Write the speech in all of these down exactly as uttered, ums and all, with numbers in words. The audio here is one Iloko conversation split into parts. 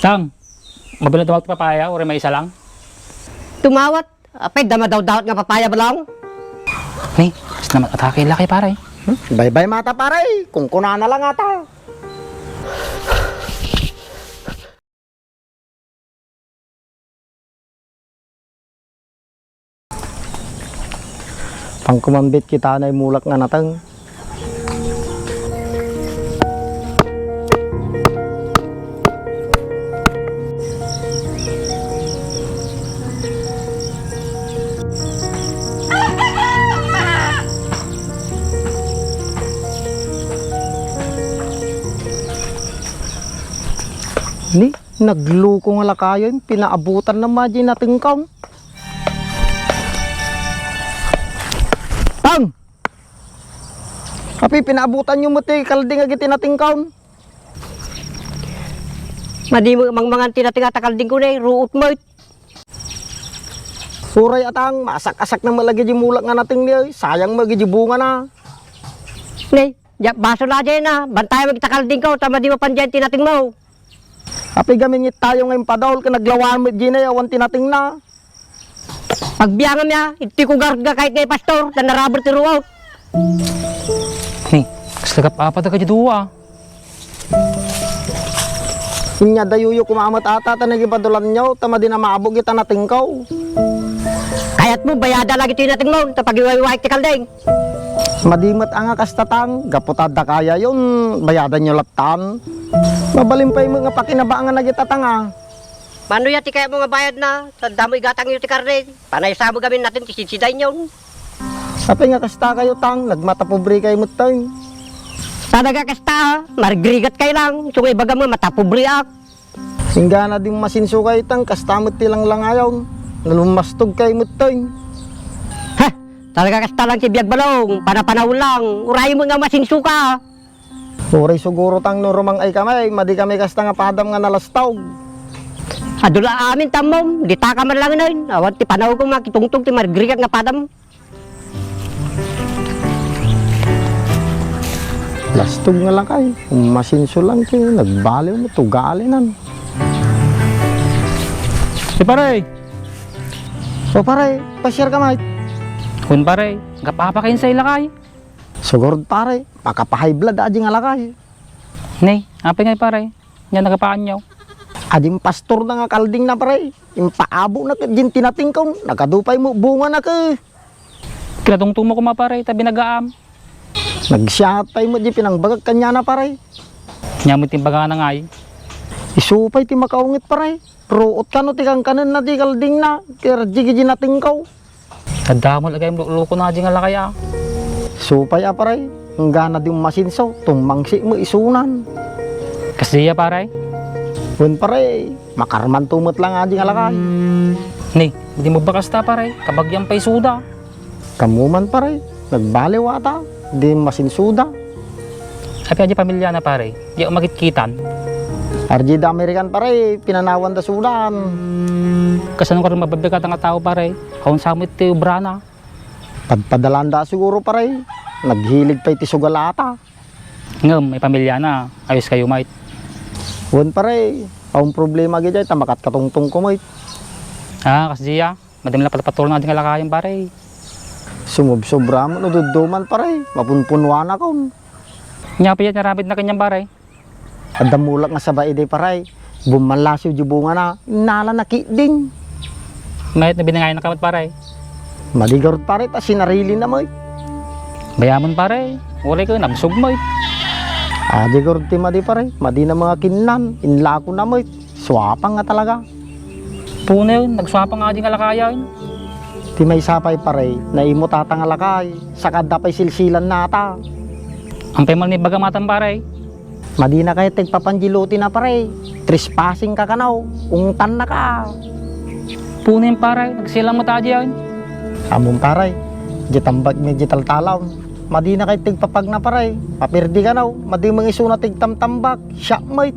Tang, mabilang tumawat papaya, uray may isa lang. Tumawat? Apay, da madawdawat nga papaya, Balong? Ni, mas naman atake lakay, pare. Hmm? Baybay mata, pare. Kung kunana lang ata. Pangkumambit kita na imulak nga nateng. Ni, nagluko nga lakayen, pinaabutan na madi natengkaw. Tang! Apay, pinaabutanyo met ti kalding agiti natengkaw? Madi met mangmangan ti nateng a ta kalding ko ne, ruot met. Uray a Tang, maasak-asak na met lagi di mulak nga nateng ni, ay, sayang met lagi di bungana. Ne, ya, baso la diay na, bantay met ti kalding ko, ta madi mapan diay ti nateng mo. Apay gamin ngit tayo nga impadol, ken naglawan met diay na, awan ti natengna. Pagbiangam ya, iti kugarga kayat nga ipastor, ta narabur ti ruot. Ni, kasla gap-apa da kadi dua. Inya dayoyo kumamat ata ta nagipadulanyo, ta madi na maabog ita natengkaw. Kayat mo, bayada lagi ti nateng mo, ta pagiwaywayak ti kalding. Madi met a nga kasta Tang, gapu ta adda kayayon, bayadanyo lattan. Mabalin pay met nga pakinabangan dagita Tang a. Mano ya ti kayatmo nga bayadna? Sanda mo igatangyo ti karne. Panay sa mo gamin natin ti sidsidaynyo. Apay nga kasta kayo, Tang, nagmatapobre kayo metten. Talaga kasta, marigrigat kayo lang. Isu nga ibagam nga matapobre ak. Inggana di masinso kayo, Tang, kasta met ti langlangayon. Nalummastog kayo metten. Ha! Talaga kasta lang ti biag Balong, panapanawon lang. Uray mo nga masinso ka. Uray siguro Tang no rumang-ay kami, madi kami kasta nga padam nga nalastog. Adu la amin tammom, dita ka man lang nen. Awan ti panawko makitungtong ti marigrigat nga padam. Lastog nga lakay, masinso lang ti nagbaliw mo, tugalinan. Hey, pare! O, pare, pasiar ka, mate. Kun, pare, gapapa kayo sa ilakay. Sugurd, pare, makapahay blood, aji nga lakay. Ne, apay ngay, pare? Nya nagapaanyo? Aji impastor na nga kalding na, pare. Impaabo na ket din tinatingkon, nagadu pay mo bunga na ke. Kinatungtong mo kuma, pare, ta binagaam. Nagsiat pay mo di pinangbagak kanya na, pare. Nya mo timbagana ngay. Isu pay ti makaunget, pare. Ruot kano ti kankanen na di kalding na, ket aji gidi natingkaw. Adda mo lagay mo lukluko na di nga lakay a. Supay a, pare, inggana di masinso, tummangsi mo isunan. Kasdiya, pare? Wen, pare, makarman tumet lang a di nga lakay. Ni, di mo bakas ta, pare, kabagyan pay suda. Kamu man, pare, nagbaliw ata, di masinsuda. Apay a di pamilya na, pare, di ako makitkitan. Ardi da American, pare, pinanawan da sudan. Kasano ka rin mababikatan nga tao, pare? Awan sa mo iti obra na. Padpadalanda siguro, pare. Naghilig pay ti sugal ata. Ngem, may pamilya na. Ayos kayo, mate. Wen, pare. Awan problema gidi, ta makatkatungtong ko, mate. Ah, kasdiya. Madam la patpatol na di nga lakayan, pare. Sumubsobra mo no dudduman, pare. Mapunpunwana kon. Nya, piyat nga ramid na kanyan, pare. Adda mulak nga saba idi, pare. Bummalasiw di bunga na, innala na kidding. Mayat na binangay na kamat, pare. Madigarot, pare, ta sinarili na mo. Bayamon, pare. Uray ka, nabsog mo. Adigarot ti madi, pare. Madi na mga kinnan, inlako na mo. Suapang nga talaga. Punen, nagsuapang nga di nga lakayan. Ti maysa pay, pare, naimut ata nga lakay, saka adda pay silsilan nata. Ampay man ni baga matan, pare. Madina kay ti agpapandiluti na, pare. Trespassing ka kanaw, ungtan na ka. Punen, pare, nagsilang mo ta diyan. Amon, pare, di tambak mi di taltalaw. Madina kay ti agpapagna, pare. Papirdi kanaw, madi mangisuna ti agtamtambak. Siak met.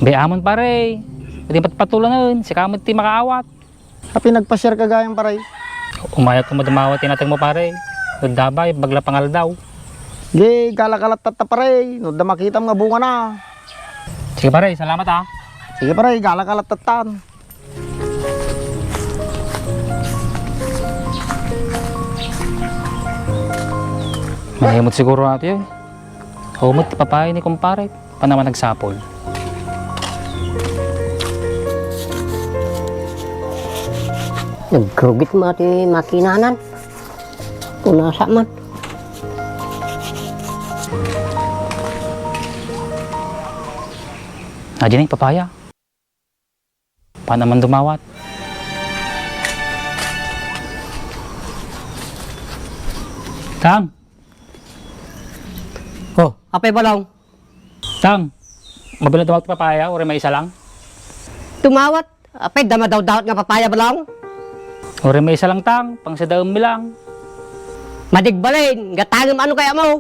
Be, amon, pare. Di patpatulanen, sika met ti makaawat. Apay nagpasiar ka gayam, pare? Umayak ko madamawa ti nateng mo, pare. No dabay, bagla pangaldaw. Ge, galagalat tatta, pare. No da makitam nga bunga na. Sige, pare. Salamat, ah. Sige, pare, gala-gala tattan. Manimot siguro ati, oy. Umot ti papaya ni kumpare. Panaman nagsapol. Nagrugit met ti makinanan. Unasa man. Adi na yung papaya. Panaman dumawat. Tang! Oh, apay, Balong? Tang, mabalin dumawat ti papaya, uray maysa lang? Dumawat? Apay, da madawdawat nga papaya, Balong? Uray maysa lang, Tang, pangsadaem mi lang. Madigbalin, gatangem ano kaya mo?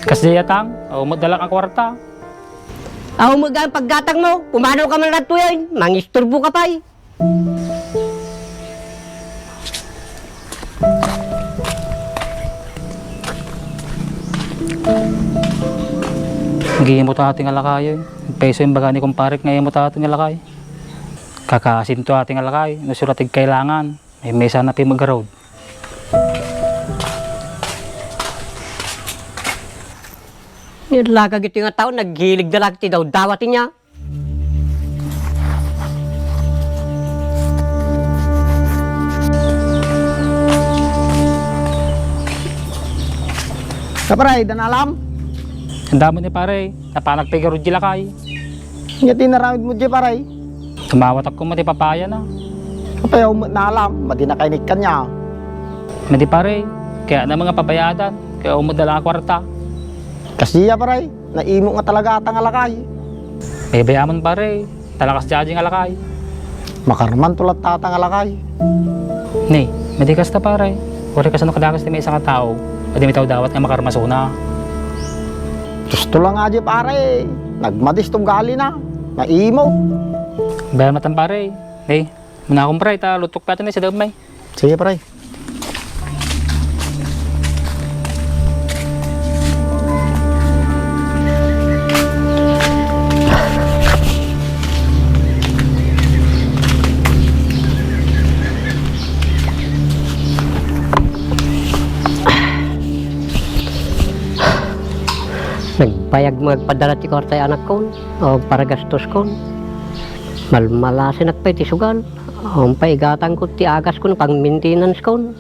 Kasdiay, Tang, awan met da lang a kuarta. Awan met nga paggatangmo, pumanaw ka man latta, mangisturbo ka pay. Nag-iimot ati nga lakay, eh. Peso yung baga ni kumpare nga imot ati nga lakay. Kakaasinto ati nga lakay, no sura ti kailangan, maysa na pay magarud. Ni laka iti nga tao, naghilig da lang ti dawdawat niya. Ka, pare, da naalam? Anda met ni pare, napanag pay garud di lakay. Nya ti naramid mo di, pare? Tumawat ako met ti papaya na. Apay, awan met naalam, madi nakainikkan niya. Madi pare, kaya na mga pabayadan, kaya awan met da lang a kuarta. Kasdiay, pare. Naimok nga talaga ata nga lakay. Baybay-am man, pare. Talakas diay nga lakay. Makarmanto latta ata nga lakay. Ni, madi kasta, pare. Uray kasano kadakas ti maysa nga tao, madi mitawdawat nga makarmasona. Husto lang nga diay, pare. Nagmadis ti ugalina. Naimok. Baybay-am met, pare. Ni, muna akon, pare, ta lutok pay ata ni sa dammay. Sige, pare. Nagbayag mo agpadala ti kuarta ti anakkon, o para gastoskon. Malmalasinak pay ti sugal. Awan pay igatangko ti agaskon, pang-maintenancekon.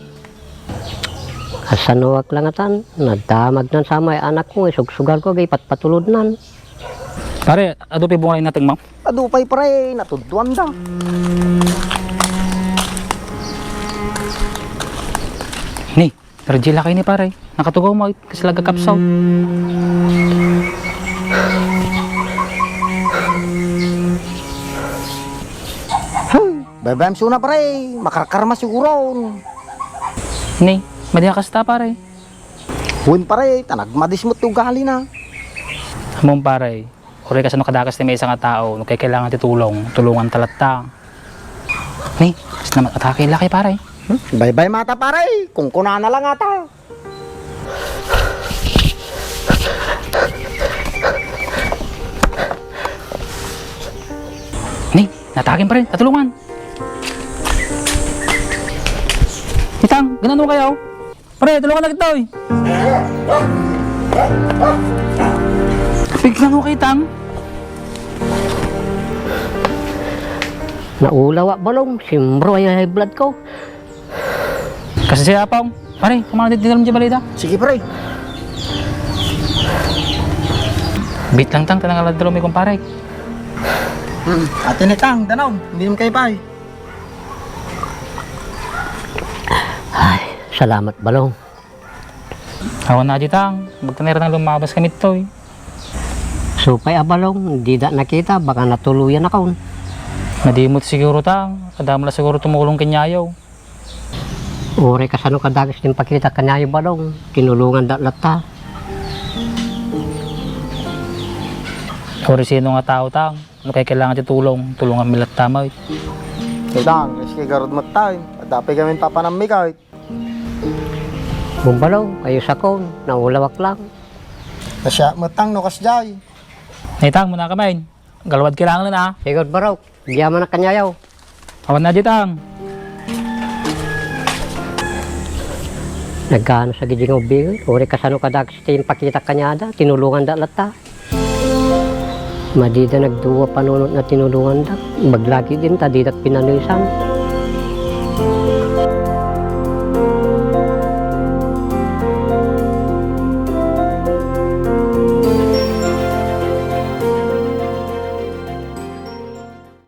Kasanoak la ngatan, nadamagnan sa may anakko, isugsugalko, agay patpatulodnan. Pare, adu pay bunga inateng mo? Adu pay, pare, natudtuanda. Ni, Rajay lakay ni pare. Nakatugaw mo, kasla agkapsaw. Hey, baybay-am suna, pare. Makarkarma siguron. Ni, madi a kasta, pare. Wen, pare, ta nagmadis met ti ugalina. Ammom, pare. Uray kasano kadakas ti maysa nga tao, no kailangan ti tulong, tulonganta latta. Ni, kas naman atake lakay, pare. Hmm? Baybay-am ta, pare. Kunkunana lang ata. Ni, natakin pa rin. Tatulungan. Itang, ganun mo kayo? Pare, tulungan na kita, oy. Bigyan ko kitang. Naulaw a, Balong, simbro ay high blood ko. Kasi siya, Apong. Pare, kumana di, di dalam di balita. Sige, pare. Bit lang tang, tanang aladro may kumpare. Hmm, ate ni tang, danaw, hindi naman kayo pa eh. Ay, salamat, Balong. Awan na di tang, magtanira nang lumabas kami toy. Supay a, Balong, di da nakita, baka natuluyan akon. Nadimot siguro tang, kadamo na siguro tumulong kanyayo. Uray kasano kadakas din pakita kanyayo, Balong, tinulungan da latta. Uray sino nga tao tang, no kay kailangan ti tulong, tulungan mi latta, may. Itang, iski garud mo tayo, adda pay kami papanammi kay. Bumbalo, kayo sakon, naulawak lang. Kasya, matang no kasjay. Naitang mo na kamain. Galwad kailangan na. Sigod, Barok. Diya man a kanyayaw. Awan na ditang. Nagkano sa gidi nga ubing? Uri kasano kadagiti impakita kaniada, tinulonganda latta. Madida nagdua panunot nga tinulonganda. Maglagi din ta didak pinanisan.